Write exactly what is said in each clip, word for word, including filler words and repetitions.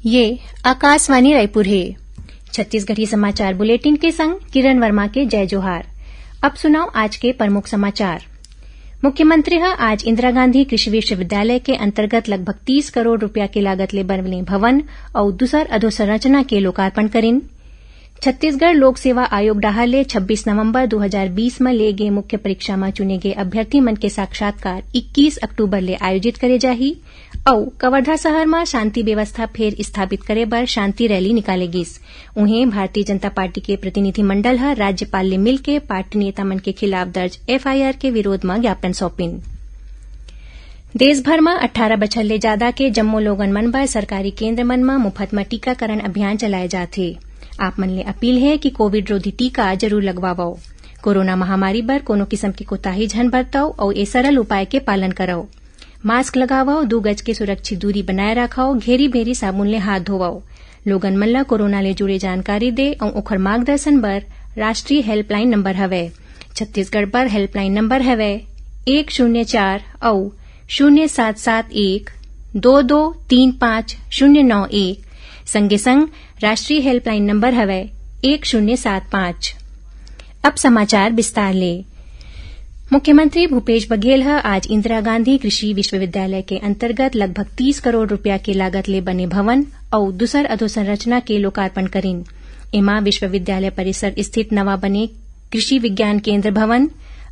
ये आकाशवाणी रायपुर हे। छत्तीसगढ़ी समाचार बुलेटिन के संग किरण वर्मा के जय जोहार। अब सुनव आज के प्रमुख समाचार। मुख्यमंत्री ह आज इंदिरा गांधी कृषि विश्वविद्यालय के अंतर्गत लगभग तीस करोड़ रुपया के लागत ले बनने भवन अउ दूसर अधोसंरचना के लोकार्पण करिन। छत्तीसगढ़ लोक सेवा आयोग डहार ले छब्बीस नवंबर दू हजार बीस म ले गे मुख्य परीक्षा म चुने गे अभ्यर्थी मन के साक्षात्कार इक्कीस अक्टूबर ले आयोजित करे जाही अउ कवर्धा शहर म शांति व्यवस्था फेर स्थापित करे बर शांति रैली निकाले गिस। उहें, भारतीय जनता पार्टी के प्रतिनिधिमंडल ह राज्यपाल ले मिलके पार्टी नेता मन के खिलाफ दर्ज एफआईआर के विरोध म ज्ञापन सौंपिन। देश भर म अट्ठारह बछर ले जादा के जम्मो लोगन मन बर सरकारी केंद्र मन म मुफत म टीकाकरण अभियान चलाए जात हे। आप मन ले अपील हे कि कोविड रोधी टीका जरूर लगवावव। कोरोना महामारी बर कोनो किसम के कोताही झन बरतव अउ ए सरल उपाय के पालन करव। मास्क लगावव, दू गज के सुरक्षित दूरी बनाए राखव, घेरी भेरी साबुन ले हाथ धोवव। लोगन मन ल कोरोना ले जुड़े जानकारी दे अउ ओखर मार्गदर्शन बर राष्ट्रीय हेल्पलाइन नंबर हवय। छत्तीसगढ़ बर हेल्पलाइन नंबर हवय एक शून्य चार अउ शून्य सात सात एक दो दो तीन पाँच शून्य नौ एक। संगे संग राष्ट्रीय हेल्पलाइन नंबर हवय एक शून्य सात पाँच। अब समाचार विस्तार ले। मुख्यमंत्री भूपेश बघेल ह आज इंदिरा गांधी कृषि विश्वविद्यालय के अंतर्गत लगभग तीस करोड़ रुपया के लागत ले बने भवन अउ दूसर अधोसंरचना के लोकार्पण करिन। एमा विश्वविद्यालय परिसर स्थित नवा बने कृषि विज्ञान केंद्र भवन,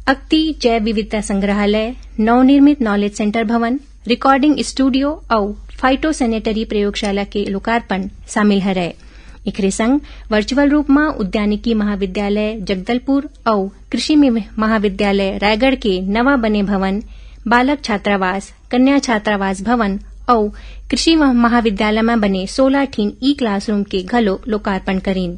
अक्ति जैव विविधता संग्रहालय, नवनिर्मित नॉलेज सेंटर भवन, रिकॉर्डिंग स्टूडियो अउ फाइटोसैनिटरी प्रयोगशाला के लोकार्पण शामिल हरय। एखरे संग वर्चुअल रूप म उद्यानिकी महाविद्यालय जगदलपुर अउ कृषि मि-, महाविद्यालय रायगढ़ के नवा बने भवन, बालक छात्रावास, कन्या छात्रावास भवन अउ कृषि म-, महाविद्यालय म बने सोलह ठिन ई क्लासरूम के घलो लोकार्पण करिन।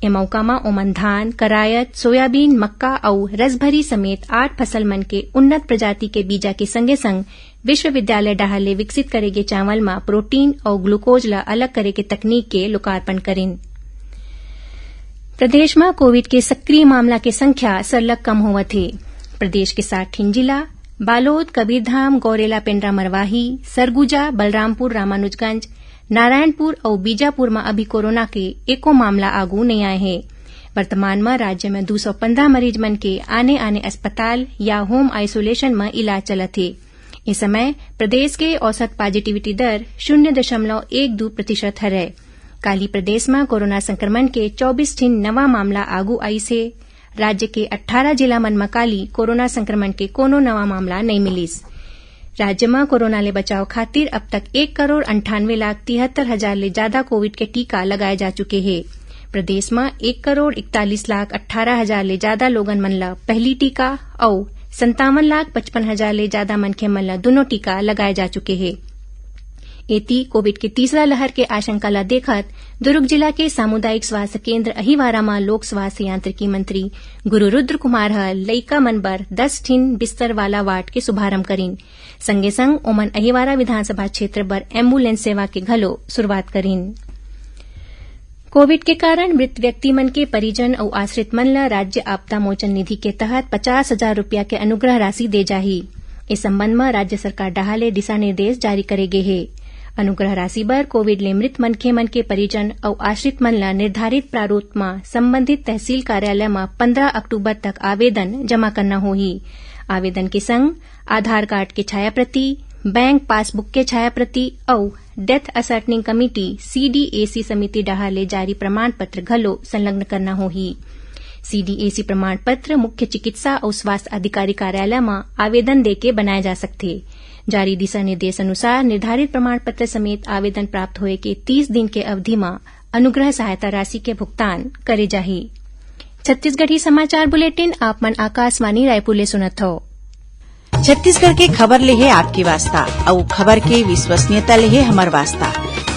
ए मौका म ओमन धान, करायत, सोयाबीन, मक्का अउ रसभरी समेत आठ फसल मन के उन्नत प्रजाति के बीजा के संगे संग विश्वविद्यालय डहार ले विकसित करे गे चावल म प्रोटीन अउ ग्लूकोज ल अलग करे के तकनीक के लोकार्पण करिन। प्रदेश म कोविड के सक्रिय मामला के संख्या सरलग कम होवत हे। प्रदेश के सात ठिन जिला, बालोद, कबीरधाम, गौरेला, पेंड्रा, मरवाही, सरगुजा, बलरामपुर, रामानुजगंज, नारायणपुर अउ बीजापुर म अभी कोरोना के एको मामला आगू नइ आए हे। वर्तमान म राज्य म दू सौ पंद्रह मरीज मन के आने-आने अस्पताल या होम आइसोलेशन म इलाज चलत हे। ए समय प्रदेश के औसत पॉजिटिविटी दर शून्य दशमलव एक दू प्रतिशत हरय। काली प्रदेश म कोरोना संक्रमण के चौबीस ठिन नवा मामला आगू आइस हे। राज्य के अट्ठारह जिला मन म काली कोरोना संक्रमण के कोनो नवा मामला नइ मिलिस। राज्य म कोरोना ले बचाव खातिर अब तक एक करोड़ अंठानवे लाख तिहत्तर हजार ले जादा कोविड के टीका लगाए जा चुके हे। प्रदेश म एक करोड़ इकतालीस लाख अट्ठारह हजार ले जादा लोगन मन ल पहली टीका अउ संतावन लाख पचपन हजार ले जादा मनखे मन ल दूनों टीका लगाए जा चुके हे। एती कोविड के तीसरा लहर के आशंका ल देखत दुर्ग जिला के सामुदायिक स्वास्थ्य केंद्र अहिवारा म लोक स्वास्थ्य यांत्रिकी मंत्री गुरु रुद्र कुमार ह लइका मन बर दस ठिन बिस्तर वाला वार्ड के शुभारंभ करिन। संगे संग ओमन अहिवारा विधानसभा क्षेत्र बर एम्बुलेंस सेवा के घलो शुरुआत करिन। कोविड के कारण मृत व्यक्ति मन के परिजन अउ आश्रित मन ल राज्य आपदा मोचन निधि के तहत पचास हजार रुपया के अनुग्रह राशि दे जाही। ए संबंध म राज्य सरकार डहार ले दिशा निर्देश जारी करे गे हे। अनुग्रह राशि बर कोविड ले मृत मनखे मन के परिजन अउ आश्रित मन ल निर्धारित प्रारूप म संबंधित तहसील कार्यालय म पंद्रह अक्टूबर तक आवेदन जमा करना होही। आवेदन के संग आधार कार्ड के छाया प्रति, बैंक पासबुक के छाया प्रति अउ डेथ असर्टनिंग कमेटी, सीडीएसी समिति डहार ले जारी प्रमाण पत्र घलो संलग्न करना होही। सीडीएसी प्रमाण पत्र मुख्य चिकित्सा अउ स्वास्थ्य अधिकारी कार्यालय म आवेदन देके बनाए जा सकथे। जारी दिशा निर्देश अनुसार निर्धारित प्रमाण पत्र समेत आवेदन प्राप्त होए के तीस दिन के अवधि म अनुग्रह सहायता राशि के भुगतान करे जाही। छत्तीसगढ़ी समाचार बुलेटिन आप मन आकाशवाणी रायपुर ले सुनत हव। छत्तीसगढ़ के खबर ले हे आपके वास्ता, अउ खबर के विश्वसनीयता ले हे हमर वास्ता।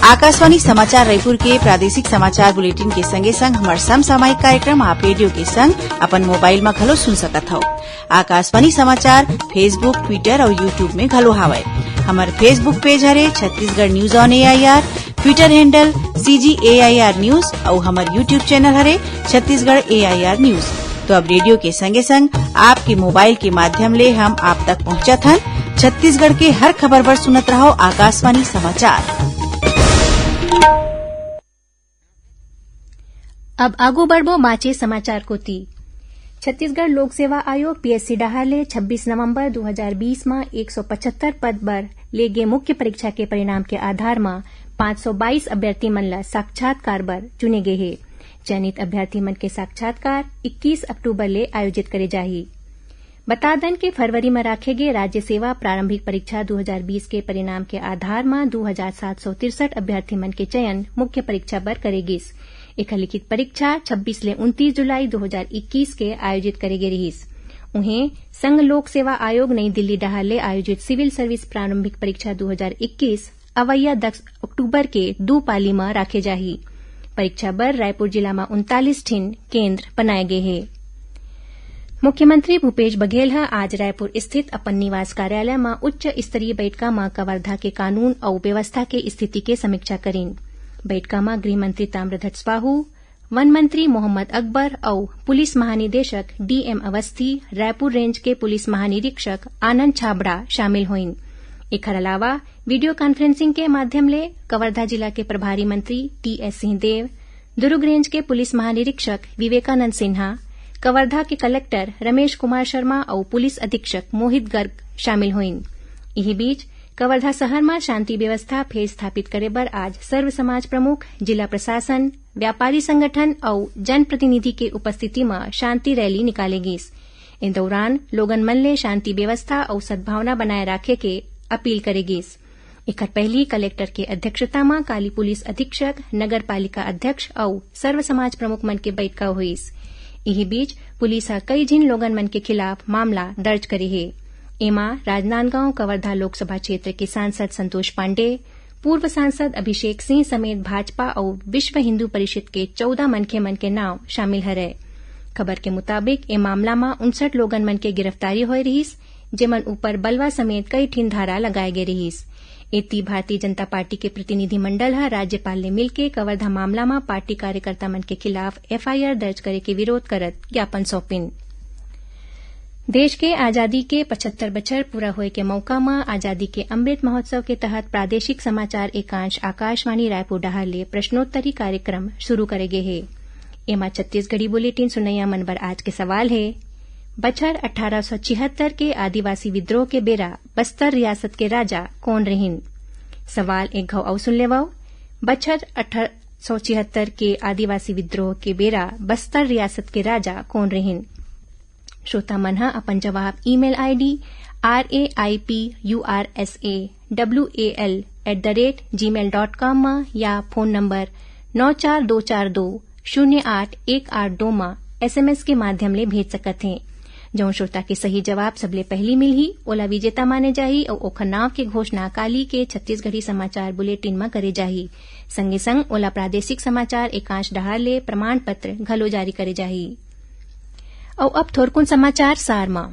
आकाशवाणी समाचार रायपुर के प्रादेशिक समाचार बुलेटिन के संगे संग हमर समसामयिक कार्यक्रम आप रेडियो के संग अपन मोबाइल म घलो सुन सकत हव। आकाशवाणी समाचार Facebook, Twitter अउ YouTube में घलो हावय। हमर Facebook पेज हरे Chhattisgarh news on AIR, Twitter handle CG AIR news अउ हमर YouTube चैनल हरे छत्तीसगढ़ एआईआर न्यूज। तो अब रेडियो के संगे संग आपके मोबाइल के माध्यम ले हम आप तक पहुंचत हन। छत्तीसगढ़ के हर खबर बर सुनत रहव आकाशवाणी समाचार। अब आगू बढ़बो बाचे समाचार कोति। छत्तीसगढ़ लोक सेवा आयोग, पीएससी, डहार ले छब्बीस नवंबर दू हजार बीस म एक सौ पचहत्तर पद बर ले गे मुख्य परीक्षा के परिणाम के आधार म पाँच सौ बाईस अभ्यर्थी मन ल साक्षात्कार बर चुने गे हे। चयनित अभ्यर्थी मन के साक्षात्कार इक्कीस अक्टूबर ले आयोजित करे जाही। बता दन के फरवरी म राखे गे राज्य सेवा प्रारंभिक परीक्षा दू हजार बीस के परिणाम के आधार म दू हजार सात सौ तिरसठ अभ्यर्थी मन के चयन मुख्य परीक्षा बर करे गिस। एखर लिखित परीक्षा छब्बीस ले उनतीस जुलाई दू हजार इक्कीस के आयोजित करे गे रिहिस। उहें, संघ लोक सेवा आयोग नई दिल्ली डहार ले आयोजित सिविल सर्विस प्रारंभिक परीक्षा दू हजार इक्कीस अवइया दस अक्टूबर के दू पाली म राखे जाही। परीक्षा बर रायपुर जिला म उनतालीस ठिन केंद्र बनाए गे हे। मुख्यमंत्री भूपेश बघेल ह आज रायपुर स्थित अपन निवास कार्यालय म उच्च स्तरीय बैठका म कवर्धा के कानून अउ व्यवस्था के स्थिति के समीक्षा करीन। बैठका म गृह मंत्री ताम्रध्वज साहू, वन मंत्री मोहम्मद अकबर अउ पुलिस महानिदेशक डीएम अवस्थी, रायपुर रेंज के पुलिस महानिरीक्षक आनंद छाबड़ा शामिल होइन। एखर अलावा वीडियो कॉन्फ्रेंसिंग के माध्यम ले कवर्धा जिला के प्रभारी मंत्री टीएस सिंहदेव, दुर्ग रेंज के पुलिस महानिरीक्षक विवेकानंद सिन्हा, कवर्धा के कलेक्टर रमेश कुमार शर्मा अउ पुलिस अधीक्षक मोहित गर्ग शामिल होइन। इही बीच, कवर्धा शहर म शांति व्यवस्था फेर स्थापित करे बर आज सर्व समाज प्रमुख, जिला प्रशासन, व्यापारी संगठन अउ जनप्रतिनिधि के उपस्थिति म शांति रैली निकाले गीस। ए दौरान लोगन मन ले शांति व्यवस्था अउ सद्भावना बनाए राखे के अपील करे गीस। एखर पहिली कलेक्टर के अध्यक्षता म काली पुलिस अधीक्षक, नगर पालिका अध्यक्ष अउ सर्व समाज प्रमुख मन के बैठका होइस। इही बीच, पुलिस ह कई झिन लोगन मन के खिलाफ मामला दर्ज करे हे। एमा राजनांदगांव कवर्धा लोकसभा क्षेत्र के सांसद संतोष पांडे, पूर्व सांसद अभिषेक सिंह समेत भाजपा अउ विश्व हिंदू परिषद के चौदह मनखे मन के नाव शामिल हरय। खबर के मुताबिक, ए मामला म उनसठ लोगन मन के गिरफ्तारी होए रिहिस, जेमन ऊपर बलवा समेत कई ठिन धारा लगाए गे रिहिस। एती, भारतीय जनता पार्टी के प्रतिनिधि मंडल ह राज्यपाल ले मिलके कवर्धा मामला म पार्टी कार्यकर्ता मन के खिलाफ एफआईआर दर्ज करे के विरोध करत ज्ञापन सौंपिन। देश के आजादी के पचहत्तर बछर पूरा होए के मौका म आजादी के अमृत महोत्सव के तहत प्रादेशिक समाचार एकांश आकाशवाणी रायपुर डहार ले प्रश्नोत्तरी कार्यक्रम शुरू करे गे हे। एमा छत्तीसगढ़ी बुलेटिन सुनैया मन बर आज के सवाल हे, बछर अठारह सौ छिहत्तर के आदिवासी विद्रोह के बेरा बस्तर रियासत के राजा कोन रिहिन? सवाल एक घाव अउ सुन लेवव, बछर अठारह सौ छिहत्तर के आदिवासी विद्रोह के बेरा बस्तर रियासत के राजा कोन रिहिन? श्रोता मन ह अपन जवाब email ID R A I P U R S A W A L at the rate Gmail dot com म या फोन नंबर नौ चार दो चार दो शून्य आठ एक आठ दो म एसएमएस के माध्यम ले भेज सकत हें। जउन श्रोता के सही जवाब सबले पहिली मिलही, ओला विजेता माने जाही अउ ओखर नांव के घोषणा काली के छत्तीसगढ़ी समाचार बुलेटिन म करे जाही। संगे संग ओला प्रादेशिक समाचार एकांश डहार ले प्रमाण पत्र घलो जारी करे जाही। अउ अब थोरकुन समाचार सार म।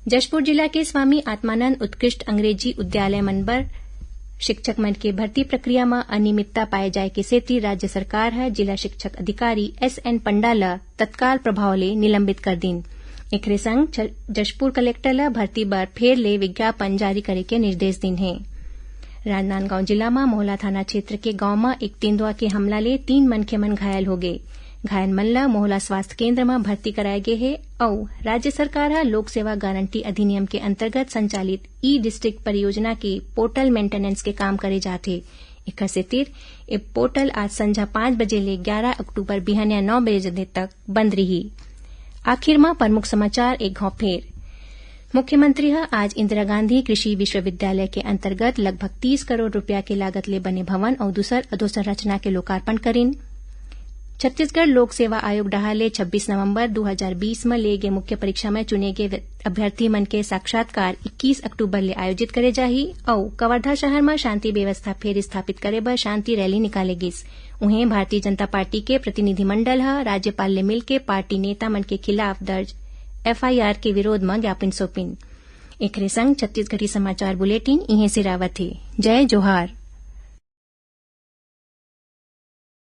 जशपुर जिला के स्वामी आत्मानंद उत्कृष्ट अंग्रेजी उद्यालय मन बर शिक्षक मन के भर्ती प्रक्रिया म अनियमितता पाए जाए के सेती राज्य सरकार ह जिला शिक्षक अधिकारी एस एन पंडा ल तत्काल प्रभाव ले निलंबित कर दीन। एखरे संग छ-, जशपुर कलेक्टर ल भर्ती बर फेर ले विज्ञापन जारी करे के निर्देश दीन हे। राजनांदगांव जिला म मोहला थाना क्षेत्र के गांव म एक तेंदुआ के हमला ले तीन मनखे मन घायल हो गे। घायल मन ल मोहला स्वास्थ्य केंद्र म भर्ती कराए गे हे अउ राज्य सरकार ह लोक सेवा गारंटी अधिनियम के अंतर्गत संचालित ई डिस्ट्रिक्ट परियोजना के पोर्टल मेंटेनेंस के काम करे जाथे। एखर सेतिर ए पोर्टल आज संझा पाँच बजे ले ग्यारह अक्टूबर बिहनिया नौ बजे तक बंद रिही। आखिर म प्रमुख समाचार एक घाव फेर। मुख्यमंत्री ह आज इंदिरा गांधी कृषि विश्वविद्यालय के अंतर्गत लगभग तीस करोड़ रुपया के लागत ले बने भवन अउ दूसर अधोसंरचना के लोकार्पण करीन। छत्तीसगढ़ लोक सेवा आयोग डहार ले छब्बीस नवंबर दू हजार बीस म ले गे मुख्य परीक्षा म चुने गे अभ्यर्थी मन के साक्षात्कार इक्कीस अक्टूबर ले आयोजित करे जाही अउ कवर्धा शहर म शांति व्यवस्था फेर स्थापित करे बर शांति रैली निकाले गिस। उहें, भारतीय जनता पार्टी के प्रतिनिधिमंडल ह राज्यपाल ले मिलके पार्टी नेता मन के खिलाफ दर्ज एफआईआर के विरोध म ज्ञापन सौंपिन। एखरे संग छत्तीसगढ़ी समाचार बुलेटिन इहें सिरावत हे। जय जोहार।